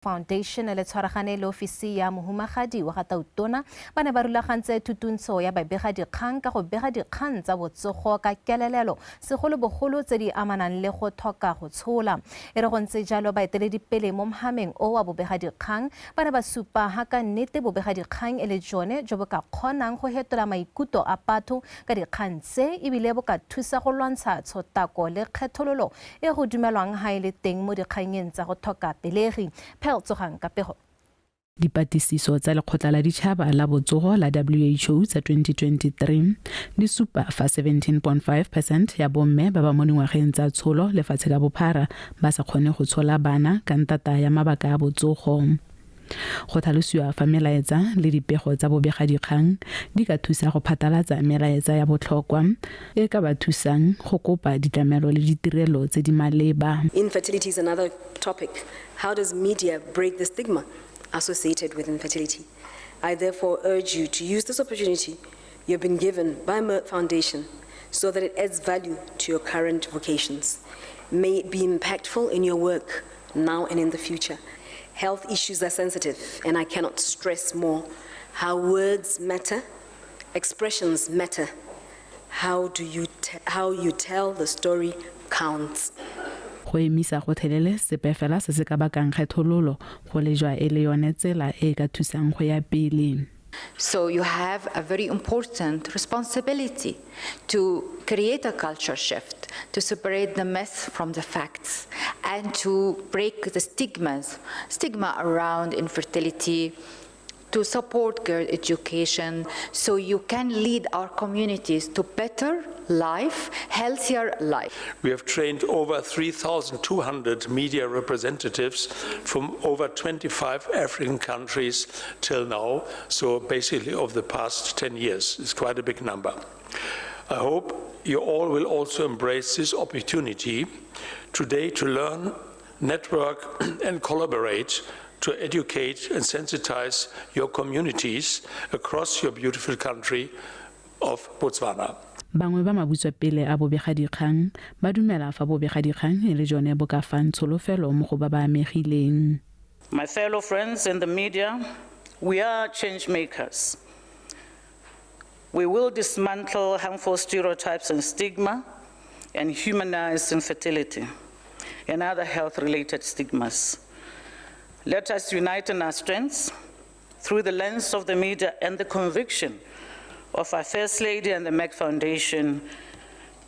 Foundation le tshwaragane le ofisi ya mohumagadi wa ga Tautona ba ne ba rulagantse thutuntsho ya babegadikgang ka go bega dikgang tsa botsogo ka kelelelo, segolobogolo tse di amanang le go tlhoka go tshola. E re go ntse jalo, baeteledipele mo mohameng o wa bobegadikgang ba ne ba supa ha ka nnete bobegadikgang e le jone jo bo ka kgonang go hetola maikutlo a batho ka dikgang tse, ebile bo ka thusa go lwantsha tshotako le kgethololo e go dumelwang ha e le teng mo dikgannyeng tsa go tlhoka pelegi. Phel Tsogang ka pego. Dipatlisiso tsa Lekgotla la Ditšhaba la Botsogo la WHO tsa 2023 di supa fa 17.5% ya bomme ba ba mo dingwageng tsa tsholo lefatshe ka bophara ba sa kgone go tshola bana ka ntata ya mabaka a botsogo. Go tlhalosiwa fa melaetsa le dipego tsa bobegadikgang di ka thusa go phatlalatsa melaetsa ya botlhokwa e ka ba thusang go kopa ditlamelo le ditirelo tse di maleba. Infertility is another topic. How does media break the stigma associated with infertility? I therefore urge you to use this opportunity you've been given by Merck Foundation so that it adds value to your current vocations. May it be impactful in your work now and in the future. Health issues are sensitive, and I cannot stress more how words matter, expressions matter. How you tell the story counts. Go emisa gotlhelele sepe fela se se ka bakang kgethololo go lejwa e le yone tsela e e ka thusang go ya pele. So you have a very important responsibility to create a culture shift, to separate the myths from the facts, and to break the stigma around infertility, to support girl education, so you can lead our communities to better life, healthier life. We have trained over 3,200 media representatives from over 25 African countries till now, so basically over the past 10 years. It's quite a big number. I hope you all will also embrace this opportunity today to learn, network, and collaborate to educate and sensitize your communities across your beautiful country of Botswana. Bangwe ba mabutswapele a bobegadikgang ba dumela fa bobegadikgang e le jone bo ka fang tsholofelo mo go ba ba amegileng. My fellow friends in the media, we are change makers. We will dismantle harmful stereotypes and stigma and humanize infertility and other health-related stigmas. Let us unite in our strengths through the lens of the media and the conviction of our First Lady and the Merck Foundation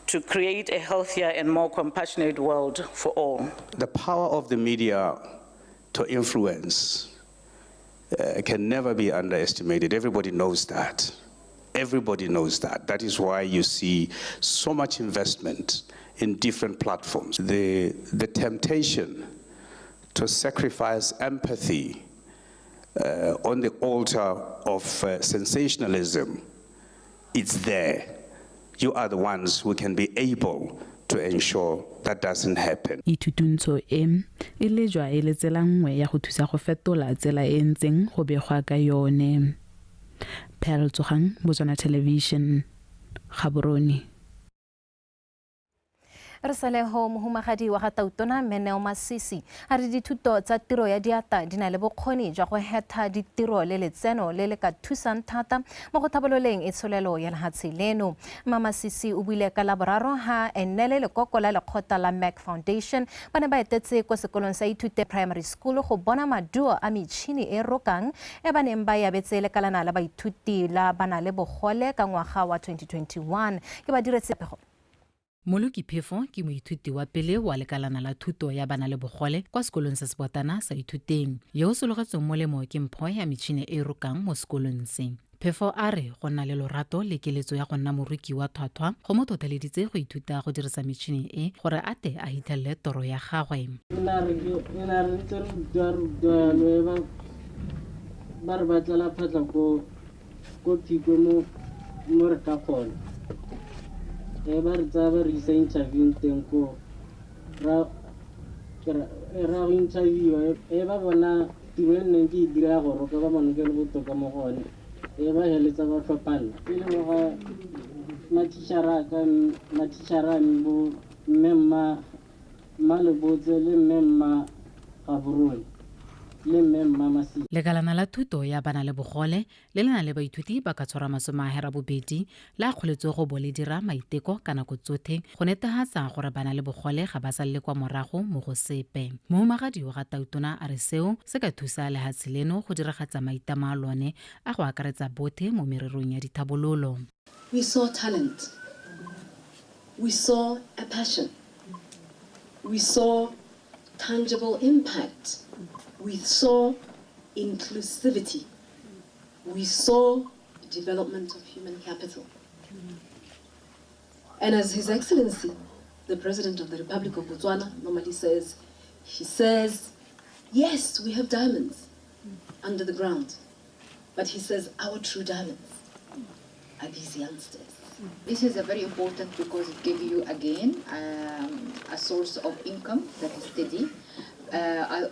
to create a healthier and more compassionate world for all. The power of the media to influence can never be underestimated. Everybody knows that. Everybody knows that. That is why you see so much investment in different platforms. The temptation to sacrifice empathy on the altar of sensationalism, it's there. You are the ones who can be able to ensure that doesn't happen. Ithutuntsho e e lejwa e le tsela nngwe ya go thusa go fetola tsela e ntseng go begwa ka yone. Pearl Tsogang, Botswana Television, Gaborone. Re sale ho mohumagadi wa ga Tautona Mme Neo Masisi a re dithuto tsa tiro ya diata di na le bokgoni jwa go hetha ditiro le letseno le le ka thusang thata mo go tlhabololeng itsholelo ya lehatshe leno. Mma Masisi o buile ka Laboraro ha ene le lekoko la lekgotla la Merck Foundation ba ne ba etetse kwa sekolong sa Ithute Primary School go bona maduo a metšhini e rokang e ba neng ba e abetse lekalana la baithuti la ba na le bogole ka ngwaga wa 2021. Ke ba diretse pego. Moloki Phefo ke moithuti wa pele wa lekalana la thuto ya bana le bogole kwa sekolong se sebotana sa Ithuteng, yo o sologetsweng molemo ke mpho ya metšhini e e rokang mo sekolong se. Phefo a re go nna le lorato le keletso ya go nna moruki wa thwathwa go mo tlhotlheleditse go ithuta go dirisa metšhini e gore a te a hitlhelele toro ya gagwe. E na re ntse re rutwa yalo, e ba re batlela phatla ko Phikwe mo re ka kgona. E ba re tsaya ba re isa interviewng teng ko ra go interviewa, e ba bona tiro e nneng ke e dira ya go roka, ba bona ke le botoka mo go one, e ba heletsa ba tlhopha nna. Ke leboga mathišara a me, bo mme mma Mma Lebotse le mme mma Gaborone. Le mme Mmamasi. Lekalana la thuto ya bana le bogole le le nang le baithuti ba ka tshwara 88 le a kgoletswe go bo le dira maiteko ka nako tsotlhe go netefatsa gore bana le bogole ga ba salele kwa morago mo go sepe. Mohumagadi wa ga Tautona a re seo se ka thusa lehatshe leno go diragatsa maitlamo a lone a go akaretsa bothe mo mererong ya dithabololo. We saw talent. We saw a passion. We saw tangible impact. We saw inclusivity. We saw development of human capital. And as His Excellency, the President of the Republic of Botswana, normally says, he says, yes, we have diamonds under the ground. But he says, our true diamonds are these youngsters. This is a very important because it gives you, again, a source of income that is steady.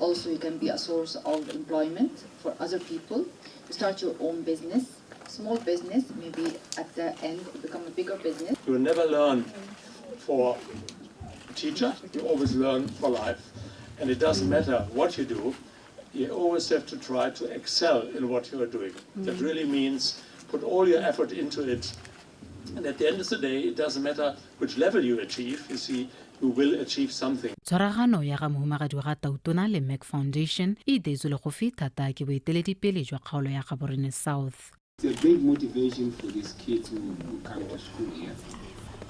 Also, you can be a source of employment for other people. You start your own business, small business, maybe at the end become a bigger business. You never learn for a teacher, you always learn for life. And it doesn't matter what you do, you always have to try to excel in what you are doing. That really means put all your effort into it. And at the end of the day, it doesn't matter which level you achieve, you see, you will achieve something. Tshwaragano ya ga mohumagadi wa ga Tautona le Merck Foundation e iteetswe le go feta thata ke boeteledipele jwa kgaolo ya Gaborone South. It's a big motivation for these kids who come to school here.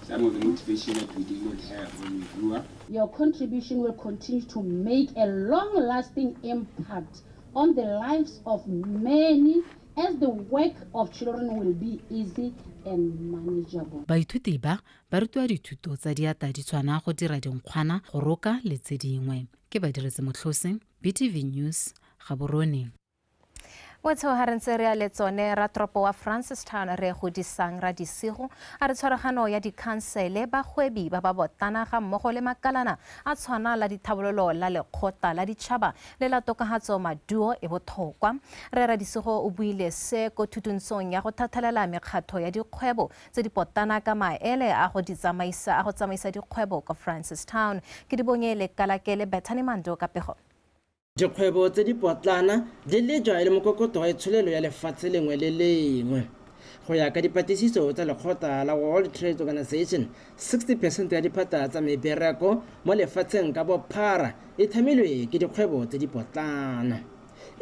Some of the motivation that we did not have when we grew up. Your contribution will continue to make a long-lasting impact on the lives of many, as the work of children will be easy and manageable. Baithuti ba ba rutiwa dithuto tsa diata di tshwana go dira dinkgwana, go roka le tse dingwe. Ke Badiretse Motlhose, BTV News, Gaborone. Wetsho ha re ntse re ya le tsone ratoropo wa Francistown re godisang Radisigo a re tshwaragano ya dikhansele bagwebi ba ba botana ga mmogo le makalana a tshwana la dithabololo la lekgotla la ditšhaba le la tokagatso maduo e botlhokwa. Re Radisigo o buile se ko thutuntshong ya go thathalela mekgatho ya dikgwebo tse di potana ka maele a go tsamaisa dikgwebo kwa Francistown. Ke dibonye le Kalakele Bethany Mando ka pego. Dikgwebo tse di potlana di lejwa e le mokokotlo wa itsholelo ya lefatshe lengwe le lengwe. Go ya ka dipatlisiso tsa lekgotla la World Trade Organization, 60% ya diphata tsa mebereko mo lefatsheng ka bophara e thamilwe ke dikgwebo tse di potlana.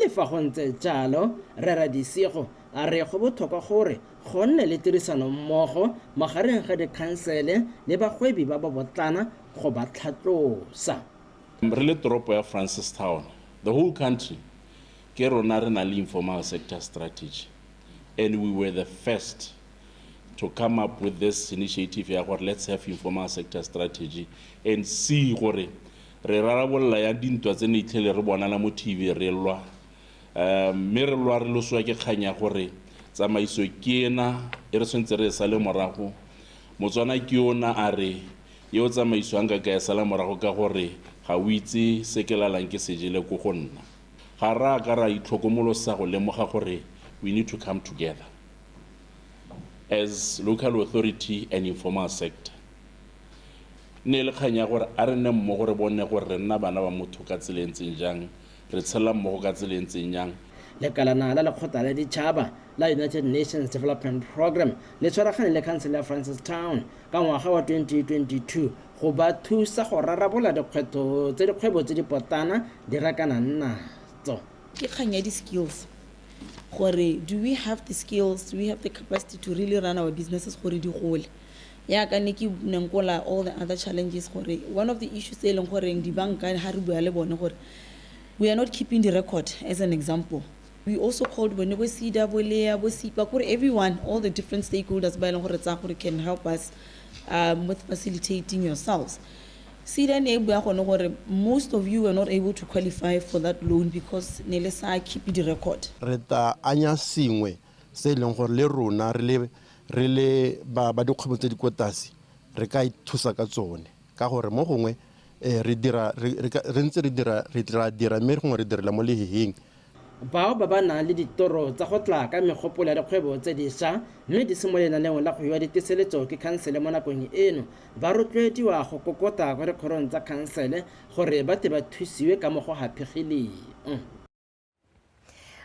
Le fa go ntse jalo, Rre Radisigo a re go botlhokwa gore go nne le tirisano mmogo magareng ga dikhansele le bagwebi ba ba botlana go ba tlhatlosa. Re le toropo ya Francistown, the whole country, ke rona re na le informal sector strategy. And we were the first to come up with this initiative ya gore let's have informal sector strategy and see gore re rarabolola ya dintwa tse ne itlhele re bonala mo TV re lwa. Mme re lwa re loswa ke kgang ya gore tsamaiso ke ena e re tshwanetse re e sale morago. Motswana ke yona a re yo tsamaiswang ka e sala morago ka gore ga o itse se ke lalang ke sejele ko go nna. Ga ra ka ra itlhokomolosa go lemoga gore we need to come together as local authority and informal sector. Ne le kgang ya gore a re nne mmogo re bone gore re nna bana ba motho ka tsela e ntseng jang, re tshela mmogo ka tsela e ntseng jang. Lekalana la lekgotla la ditšhaba la United Nations Development Programme le tshwaragane le khansele ya Francistown ka ngwaga wa 2022 go ba thusa go rarabola dikgwetlho tse dikgwebo tse di potlana di rakanang natso. Ke kgang ya di-skills, gore do we have the skills, do we have the capacity to really run our businesses gore di gole. Yaka ne ke nenkola all the other challenges, gore one of the issues tse e leng goreng dibanka ha re bua le bone gore we are not keeping the record, as an example. We also called bone bo SEDA, bo LEA, bo SIPA, gore everyone, all the different stakeholders ba e leng gore tsa gore can help us with facilitating yourselves. SEDA ne e bua gone gore most of you were not able to qualify for that loan because ne le sa keep the record. Re tla anya sengwe se e leng gore le rona re le ba dikgwebo tse di ko tlase re ka ithusa ka tsone, ka gore mo gongwe re ntse re dira re tla dira mme gongwe re direla mo leheheng. Bao ba ba nang le ditoro tsa go tla ka megopolo ya dikgwebo tse dišwa mme di se mo lenaneong la go fiwa diteseletso ke khansele mo nakong eno ba rotloediwa go kokota kwa dikgorong tsa khansele gore ba tle ba thusiwe ka mo go haphegileng.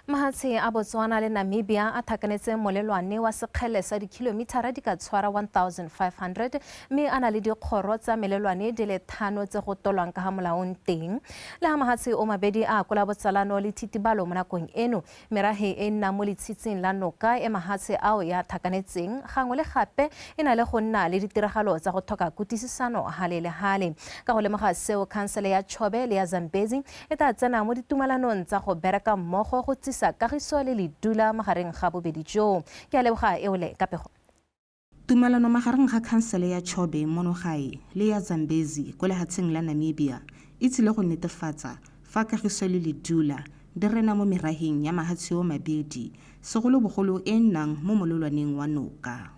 Mahatshe a Botswana le Namibia a thakanetse molelwane wa sekgele sa dikilomithara di ka tshwara 1500 mme a na le dikgoro tsa melelwane di le 5 tse go tolwang ka ha molaong teng. Le ha mahatshe o mabedi a akola botsalano le thitibalo mo nakong eno, merahe e nnang mo letshitsing la noka e mahatshe ao ya thakanetseng gangwe le gape e na le go nna le ditiragalo tsa go tlhoka kutlwisisano hale le hale. Ka go lemoga seo, khansele ya Chobe le ya Zambezi e tla tsena mo ditumalanong tsa go bereka mmogo go tsisa kagiso le ledula magareng ga bobedi jo. Ke a leboga eole ka pego. Tumelano magareng ga khansele ya Chobe mono gae le ya Zambezi ko lehatsheng la Namibia e tsile go netefatsa fa kagiso le ledula di rena mo meraheng ya mahatshe o mabedi, segolobogolo e nnang mo molelwaneng wa noka.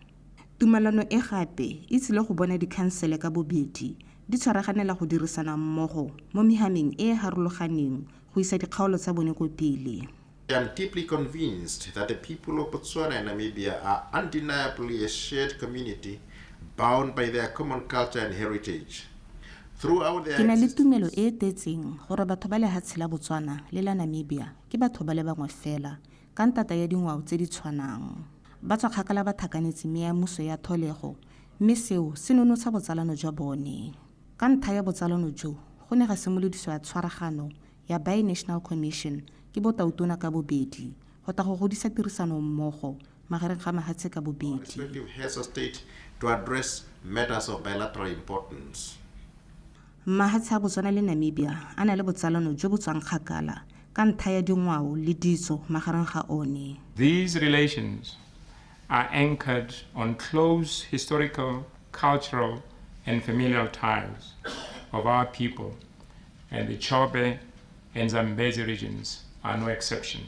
Tumelano e gape e tsile go bona dikhansele ka bobedi di tshwaraganela go dirisana mmogo mo mehameng e e harologaneng go isa dikgaolo tsa bone ko pele. I am deeply convinced that the people of Botswana and Namibia are undeniably a shared community bound by their common culture and heritage. Throughout their Ke na le tumelo e e tletseng gore batho ba lehatshe la Botswana le la Namibia ke batho ba le bangwe fela ka ntata ya dingwao tse di tshwanang. Ba tswa kgakala ba thakanetse meamuso ya tlholego, mme seo se nonotsha botsalano jwa bone. Ka ntlha ya botsalano jo, go ne ga simolodisiwa tshwaragano ya Bi-National Commission ke botautona ka bobedi go tla go godisa tirisano mmogo magareng ga mahatshe ka bobedi. Respective heads of state to address matters of bilateral importance. Mahatshe a Botswana le Namibia a na le botsalano jo bo tswang kgakala ka ntlha ya dingwao le ditso magareng ga one. These relations are anchored on close historical, cultural, and familial ties of our people, and the Chobe and Zambezi regions are no exception.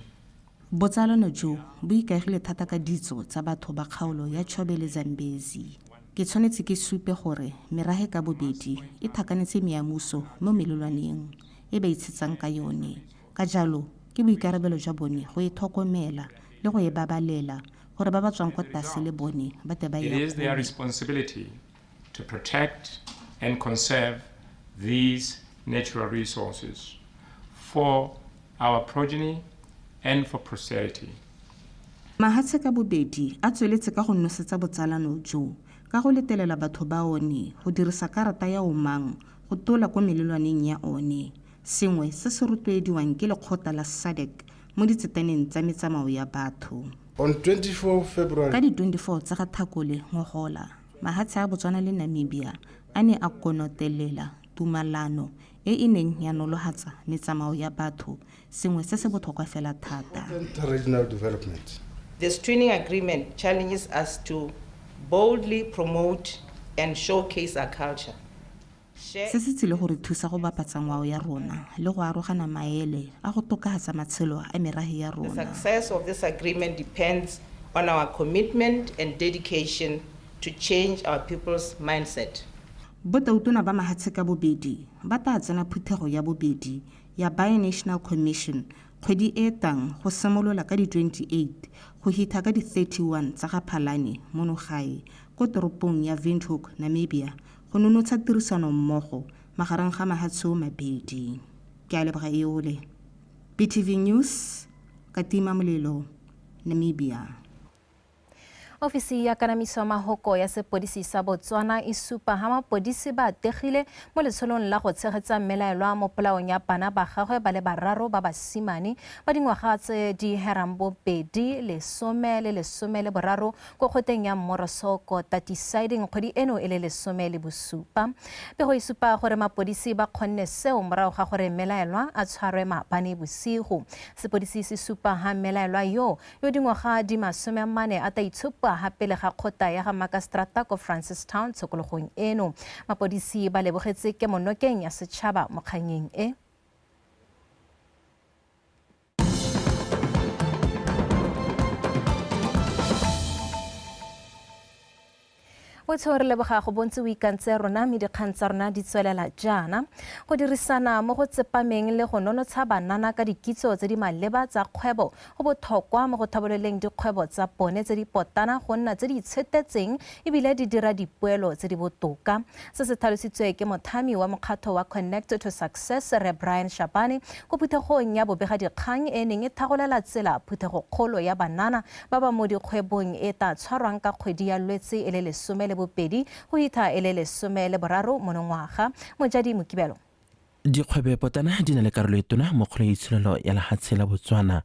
Botsalano jo bo ikaegile thata ka ditso tsa batho ba kgaolo ya Chobe le Zambezi. Ke tshwanetse ke supe gore merahe ka bobedi e thakanetse meamuso mo melelwaneng e ba itshetsang ka yone. Ka jalo, ke boikarabelo jwa bone go e tlhokomela le go e babalela gore ba ba tswang kwa tlase le bone ba tle ba e It is their akole. responsibility to protect and conserve these natural resources for our progeny and for posterity. Mahatshe ka bobedi a tsweletse ka go nosetsa botsalano jo ka go letelela batho ba one go dirisa karata ya Omang go tola ko melelwaneng ya one, sengwe se se rotloediwang ke lekgotla la SADC mo ditsetaneng tsa metsamao ya batho. On 24 February, Ka di-24 tsa ga Tlhakole ngogola, mahatshe a Botswana le Namibia a ne a konotelela tumalano e e neng ya nolofatsa metsamao ya batho, sengwe se se botlhokwa fela thata. regional development. This twinning agreement challenges us to boldly promote and showcase our culture. Se se tsile go re thusa go bapatsa ngwao ya rona le go arogana maele a go tokafatsa matshelo a merahe ya The rona. success of this agreement depends on our commitment and dedication to change our people's mindset. Botautona ba mahatshe ka bobedi ba tla tsena phuthego ya bobedi ya Bi-National Commission kgwedi e tang go simolola ka di-28 go hitha ka di-31 tsa ga Phalane mono gae ko toropong ya Windhoek, Namibia, go nonotsha tirisano mmogo magareng ga mahatshe o mabedi. Ke a leboga eole. BTV News, Katima Molelo, Namibia. Ofisi ya kanamiso mahoko ya sepodisi sa Botswana e supa ha mapodisi ba ategile mo letsholong la go tshegetsa mmelaelwa mo polaong ya bana ba gagwe ba le bararo ba basimane ba dingwaga tse di herang bobedi, 10 le 13 ko kgoteng ya Morosoko Tatisiding kgwedi eno e le 17. Pego e supa gore mapodisi ba kgonne seo morago ga gore mmelaelwa a tshwarwe maabane bosigo. Sepodisi se supa ha mmelaelwa yo dingwaga di 40 a ta itshupa ha pele ga kgotla ya ga Makastrata ko Francistown tshokologong eno. Mapodisi ba lebogetse kemonokeng ya setšhaba mo kganyeng e. Botho re leboga go bontse o ikantse rona mme dikgang tsa rona di tswelela jaana. Go dirisana mo go tsepameng le go nonotsha banana ka dikitso tse di maleba tsa kgwebo go botlhokwa mo go tlhabololeng dikgwebo tsa bone tse di potana go nna tse di itshetetseng ebile di dira dipoelo tse di botoka. Se se tlhalositswe ke mothami wa mokgatho wa Connect to Success Re Brian Shabane ko phuthegong ya bobegadikgang e neng e thagolela tsela phuthegokgolo ya banana ba ba mo dikgwebong e tla tshwarwang ka kgwedi ya Lwetse e le 12 go itha e le 13 monongwaga. Mojadi Mokibelo. Dikgwebo potana di na le karolo e tona mo kgolong ya itsholelo ya lehatshe la Botswana,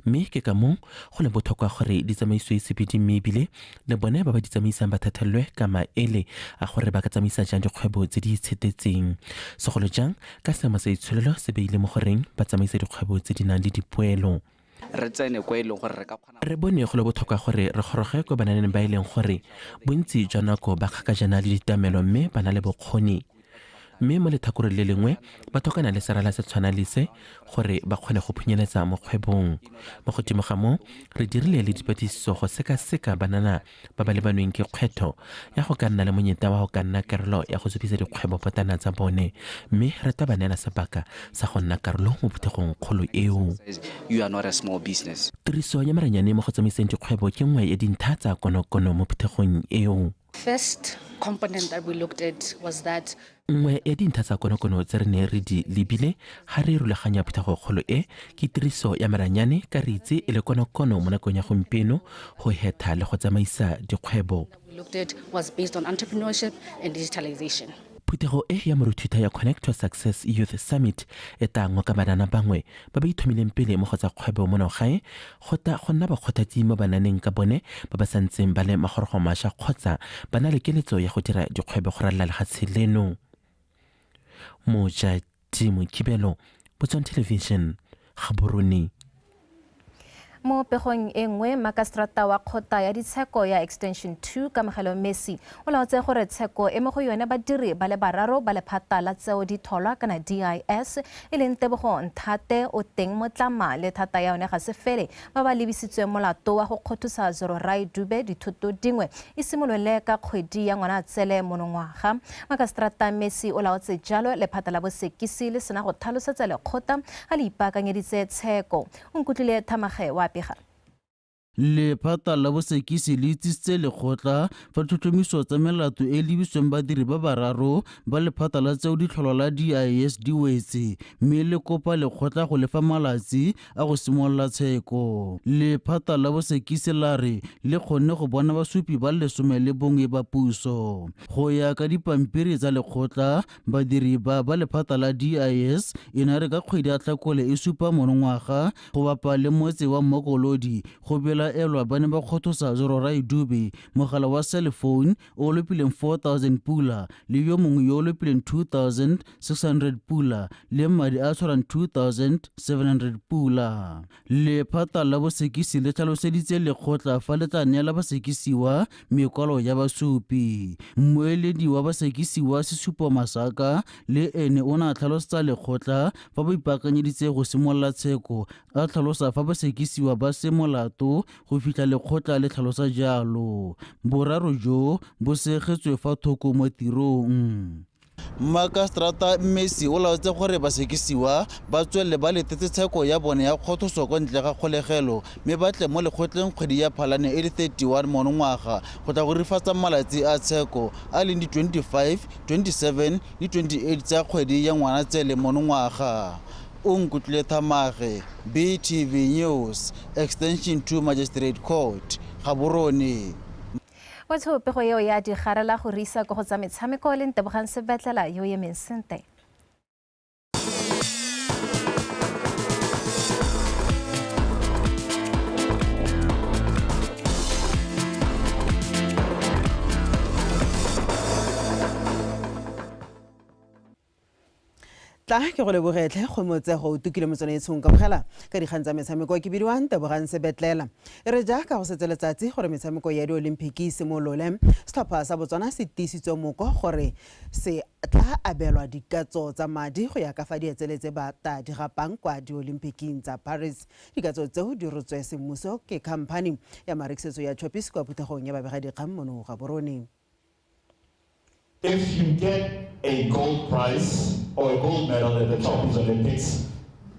mme ke ka moo go leng botlhokwa gore di tsamaisiwe sepedi, mme ebile le bone ba ba di tsamaisang ba thathelelwe ka maele a gore ba ka tsamaisa jang dikgwebo tse di itshetetseng, segolo jang ka seemo sa itsholelo se beile mo goreng ba tsamaisa dikgwebo tse di nang le dipoelo. Re tsene kwa e leng gore re ka kgona. Re bone go le botlhokwa gore re goroge kwa bananeng ba e leng gore bontsi jwa nako ba kgakajana le ditamelo mme ba na le bokgoni, mme mo letlhakoreng le lengwe ba tlhokana le serala se tshwana le se gore ba kgone go phunyeletsa mo kgwebong. Mo godimo ga moo, re dirile le dipatlisiso go sekaseka banana ba ba lebanweng ke kgwetlho ya go ka nna le monyetla wa go ka nna karolo ya go tsupisa dikgwebo potana tsa bone, mme re tla ba neela sebaka sa go nna karolo mo phuthegong kgolo eo. You are not a small business. Tiriso ya maranyane mo go tsamaiseng dikgwebo ke nngwe ya dintlha tsa konokono mo phuthegong eo. First component that we looked at was that Nngwe ya dintlha tsa konokono tse re ne re di lebile ga re rulaganya phuthegokgolo e ke tiriso ya maranyane, ka re itse e le konokono mo nakong ya gompieno go hetha le go tsamaisa dikgwebo. we looked at was based on entrepreneurship and digitalization. Phuthego e ya moruthutha ya Connect to Success Youth Summit e tla ngoka banana bangwe ba ba ithomileng pele mo go tsa kgwebo mo nagae go tla go nna bakgothatsi mo bananeng ka bone ba ba santseng ba le magorogo mašwa kgotsa ba na le keletso ya go dira dikgwebo go ralala lefatshe leno. Mojadi Mokibelo, Botswana Television, Gaborone. Mo pegong e nngwe, makaseterata wa kgotla ya ditsheko ya Extension 2 Kamogelo Messi o laotse gore tsheko e mo go yone badiri ba le bararo ba lephata la tseo ditholwa kana DIS e leng Tebogo Nthate o teng Motlama le thata ya yone ga se fele ba ba lebisitsweng molato wa go kgothosa Zororai Dube dithoto dingwe e simolole ka kgwedi ya Ngwanatsele monongwaga. Makaseterata Messi o laotse jalo lephata la bosekisi le sena go tlhalosetsa lekgotla ga le ipaakanyeditse tsheko. O nkutlwile Thamage wa pega. Lephata la bosekisi le itsisitse lekgotla fa ditlhotlhomiso tsa melato e lebisitsweng badiri ba bararo ba lephata la tseo ditlholwa la DIS di wetse, mme le kopa lekgotla go lefa malatsi a go simolola tsheko. Lephata la bosekisi la re le kgonne go bona basupi ba 11 ba puso. Go ya ka dipampiri tsa lekgotla, badiri ba ba lephata la DIS e ne re ka kgwedi ya Tlhakole e supa monongwaga go bapa le motse wa Mmokolodi go bela elwa ba ne ba kgothosa Zororai Dube mogala wa cell phone o lopileng 4000 pula le yo mongwe yo o lopileng 2600 pula le madi a tshwarang 2700 pula. Lephata la bosekisi le tlhaloseditse lekgotla fa le tla neela basekisiwa mekwalo ya basupi. Mmueledi wa basekisiwa Sesupo Masaka le ene o ne a tlhalosetsa lekgotla fa ba ipaakanyeditse go simolola tsheko, a tlhalosa fa basekisiwa ba se molato go fitlha lekgotla le tlhalosa jalo. Boraro jo bo segetswe fa thoko mo tirong. Makaseterata Messi o laotse gore basekisiwa ba tswelele ba letetse tsheko ya bone ya kgothoso kwa ntle ga kgolegelo, mme ba tle mo lekgotleng kgwedi ya Phalane e le 31 monongwaga go tla go rifatsa malatsi a tsheko a leng di 25, 27 le 28 tsa kgwedi ya Ngwanatsele monongwaga. O nkutlwile Thamage, BTV News, Extension 2 Magistrate Court, Gaborone. Batho pego eo ya digarela go risa ko go tsa metshameko le Ntebogang Sebetlela yo emeng sente. Tla ke go lebogetlhe go motsego o tukile motswanaetshong ka bogela ka dikgang tsa metshameko ke bidiwa Ntebogang Sebetlela. E re jaaka go setse letsatsi gore metshameko ya diolimpiki e simolole, setlhopha sa Botswana se tiisitswe moko gore se tla abelwa dikatso tsa madi go ya ka fa dietsele tse ba ta di gapang kwa diolimpiking tsa Paris. Dikatso tseo di rotswe semmuso ke khamphani ya marekisetso ya Choppies kwa phuthegong ya babegadikgang mono Gaborone. If you get a gold prize or a gold medal at the Choppies Olympics,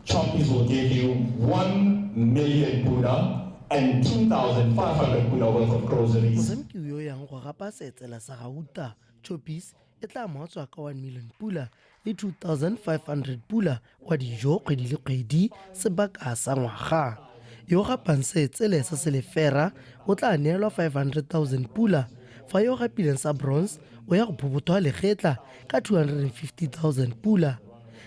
Choppies will give you 1 million pula and 2,500 pula worth of groceries. Motshameki yo yang go gapa seetsela sa gauta, Choppies e tla mo tswa ka 1 million pula le 2,500 pula wa dijo kgwedi le kgwedi sebaka sa ngwaga. Yo gapang seetsele sa selefera o tla neelwa 500,000 pula, fa yo gapileng sa bronze o ya go phobothwa legetla ka 250,000 pula.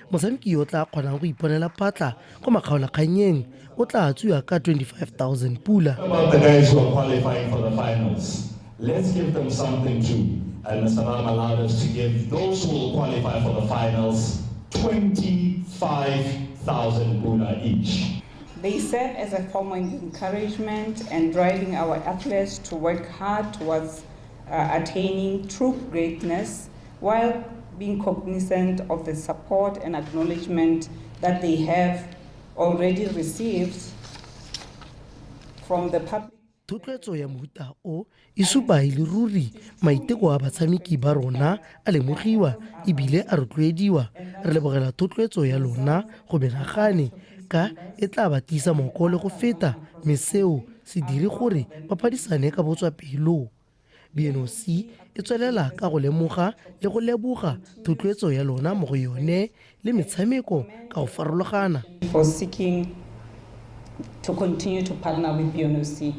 Motshameki yo tla kgonang go iponela phatla ko makgaolakgannyeng o tla tswiwa ka 25,000 pula. About the guys who are qualifying for the finals, let's give them something too. And Mr. Ram allowed us to give those who will qualify for the finals 25,000 pula each. They serve as a form of encouragement and driving our athletes to work hard towards attaining true greatness, while being cognizant of the support and acknowledgement that they have already received from the public. Thotloetso ya mohuta o e supa e le ruri maiteko a batshameki ba rona a lemogiwa ebile a rotloediwa. Re lebogela thotloetso ya lona go menagane ka e tla ba tiisa moko le go feta, mme seo se dire gore ba phadisane ka botswapelo. BNOC e tswelela ka go lemoga le go leboga thotloetso ya lona mo go yone le metshameko ka go farologana. For seeking to continue to partner with BNOC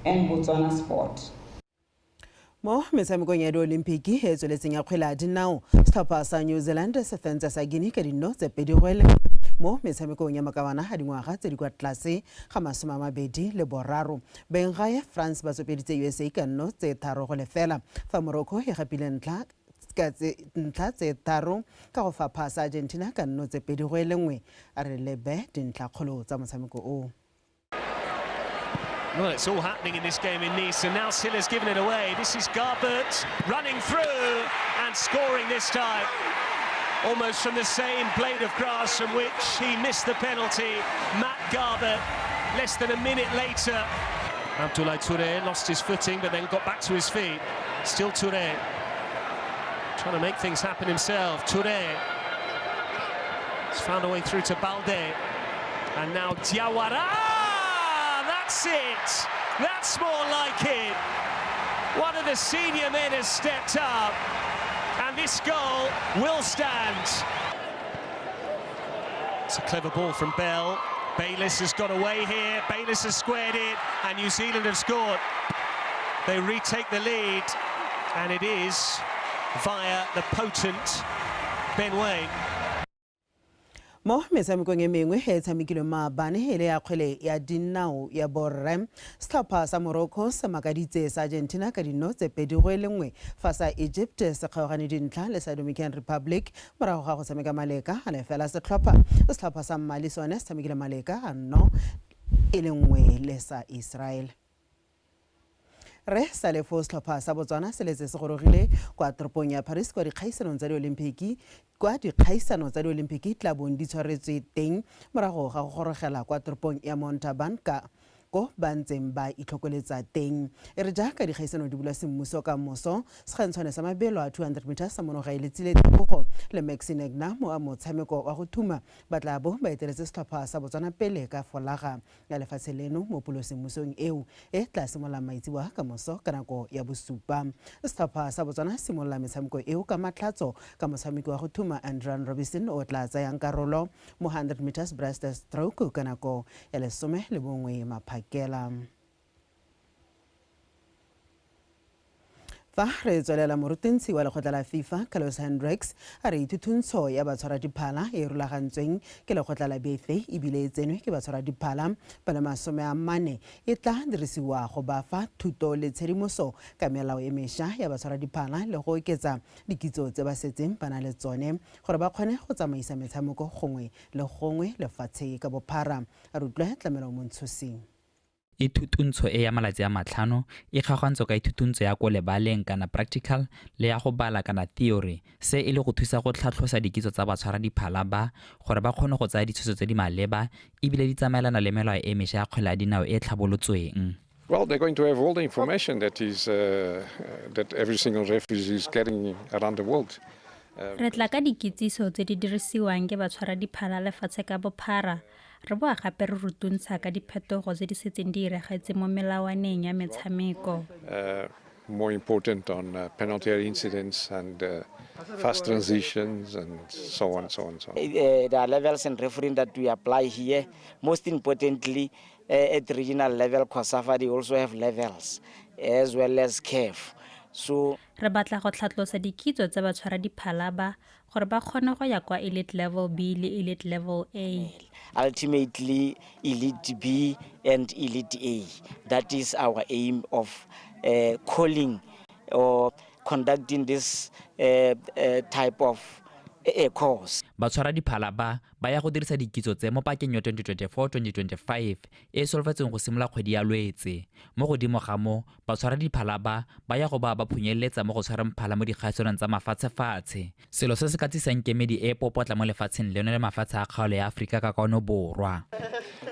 and Botswana Sport. Mo metshamekong ya diolimpiki e tsweletseng ya kgwele ya dinao, setlhopha sa New Zealand se fentse sa Guinea ka dino tse 2-1 mo metshamekong ya makawana a dingwaga tse di kwa tlase ga 23. Benggae France ba tsopeditse USA ka nno tse 3-0, fa Morocco e gapile ntlha tse 3 ka go fapha sa Argentina ka nno tse 2-1. A re lebe dintlhakgolo tsa motshameko o. Well, it's all happening in this game in Nice, and now Silla's given it away. This is Garbert running through and scoring this time. Almost from the same blade of grass from which he missed the penalty. Matt Garbert, less than a minute later. Abdoulaye Touré lost his footing, but then got back to his feet. Still Touré, trying to make things happen himself. Touré has found a way through to Balde. And now Diawara! That's it! That's more like it! One of the senior men has stepped up, and this goal will stand. It's a clever ball from Bell. Bayliss has got away here. Bayliss has squared it, and New Zealand have scored. They retake the lead, and it is via the potent Ben Wayne. Mo metshamekong e mengwe e tshamekilweng maabane e le ya kgwele ya dinao ya borre, setlhopha sa Morocco se makaditse sa Argentina ka dino tse 2-1, fa sa Egypt se kgaogane dintlha le sa Dominican Republic morago ga go tshameka maleka a lefela setlhopha. Sa Mali sone se tshamekile maleka a 0-1 le sa Israel. Re salefo setlhopha sa Botswana se letse se gorogile kwa toropong ya Paris kwa dikgaisanong tsa diolimpiki kwa dikgaisano tsa diolimpiki tla bong di tshwaretswe teng morago ga go gorogela kwa toropong ya Montauban ka ko ba ntseng ba itlhokoletsa teng. E re jaaka dikgaisano di bulwa semmuso ka moso, sekgantshwane sa mabelo a 200 meters sa monoga e letsile Tebogo le Maxine Egna mo a motshameko wa go thuma ba tla bo ba eteletse setlhopha sa Botswana pele ka folaga ya lefatshe leno mo pulosemmusong eo e tla simololang maitsiboa ka moso ka nako ya 7. Setlhopha sa Botswana simolola metshameko eo ka matlhatso ka motshameko wa go thuma Andran Robinson o tla tsayang karolo mo 100 meters breaststroke ka nako ya 11 maphakela. Fa re tswelela, morutintshi wa lekgotla la FIFA Carlos Hendricks a re ithutuntsho ya batshwaradiphala e rulagantsweng ke lekgotla la BFA ebile e tsenwe ke batshwaradiphala ba le 40 e tla dirisiwa go ba fa thuto le tshedimoso ka melao e mešwa ya batshwaradiphala le go oketsa dikitso tse ba setseng ba na le tsone gore ba kgone go tsamaisa metshameko gongwe le gongwe lefatshe ka bophara. A re utlwe Tlamelo Montshosing. Ithutuntsho e ya malatsi a 5 e kgaogantswe ka ithutuntsho ya ko lebaleng kana practical le ya go bala kana theory, se e le go thusa go tlhatlhosa dikitso tsa batshwaradiphala ba gore ba kgone go tsaya ditshwetso tse di maleba ebile di tsamaelana le melao e mešwa ya kgwele ya dinao e tlhabolotsweng. Well, they're going to have all the information that is that every single refugee is getting around the world. Re tla ka dikitsiso tse di dirisiwang ke batshwaradiphala lefatshe ka bophara, re boa gape re rutuntsha ka diphetogo tse di setseng di iregetse mo melawaneng ya metshameko. More important on penalty area incidents and fast transitions and so on, so on, so on. There are levels in refereeing that we apply here. Most importantly, at regional level, COSAFA, they also have levels as well as CAF. So re batla go tlhatlosa dikitso tsa batshwaradiphala ba gore ba kgone go ya kwa elite level B le elite level A. Ultimately, elite B and elite A. That is our aim of calling or conducting this type of a course. Batshwaradiphala ba ba ya go dirisa dikitso tse mo pakeng ya 2024-2025 e solofetsweng go simolola kgwedi ya Lwetse. Mo godimo ga mo, batshwaradiphala ba ba ya go ba ba phunyeletsa mo go tshwareng phala mo dikgaisanong tsa mafatshefatshe. Selo se se ka tsisang kemedi e popotla mo lefatsheng leno le mafatshe a kgaolo ya Aforika ka kwano borwa.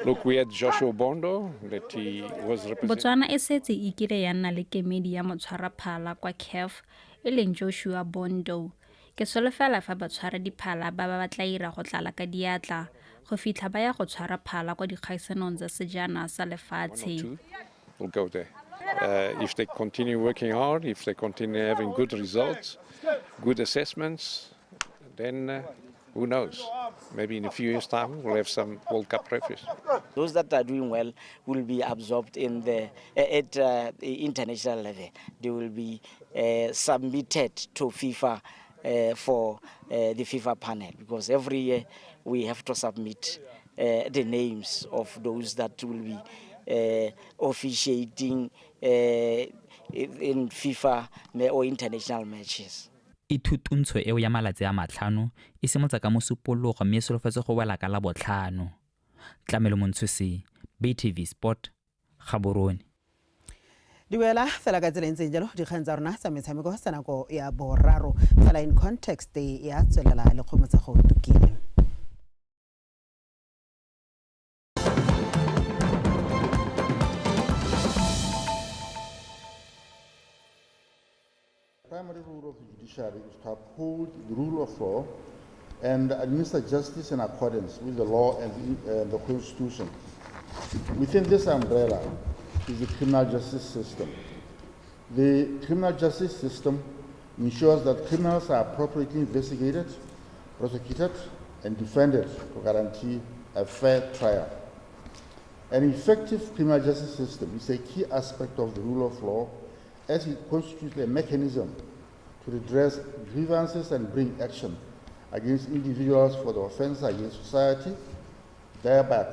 Look, we had Joshua Bondo that he was representing. Botswana e setse e kile ya nna le kemedi ya motshwaraphala kwa CAF e leng Joshua Bondo. Ke solofela fa batshwaradiphala ba ba tla ira go tlala ka diatla go fitlha ba ya go tshwara phala kwa dikgaisanong tsa sejana sa lefatshe. We'll go there. If they continue working hard, if they continue having good results, good assessments, then who knows? Maybe in a few years' time we'll have some World Cup referees. Those that are doing well will be absorbed in the at the international level. They will be submitted to FIFA for the FIFA panel, because every year we have to submit the names of those that will be officiating in FIFA or international matches. Ithutuntsho eo ya malatsi a matlhano e simolotsa ka Mosupologo mme e solofetse go wela ka Labotlhano. Tlamelo Montshosi, BTV Sport, Gaborone. Di wela fela ka tsela e ntseng jalo dikgang tsa rona tsa metshameko tsa nako ya boraro fela in context ya tswelela le kgomo tsa go tukile. Primary role of the judiciary is to uphold the rule of law and administer justice in accordance with the law and the Constitution. Within this umbrella is the criminal justice system. The criminal justice system ensures that criminals are appropriately investigated, prosecuted, and defended to guarantee a fair trial. An effective criminal justice system is a key aspect of the rule of law, as it constitutes a mechanism to redress grievances and bring action against individuals for the offense against society, thereby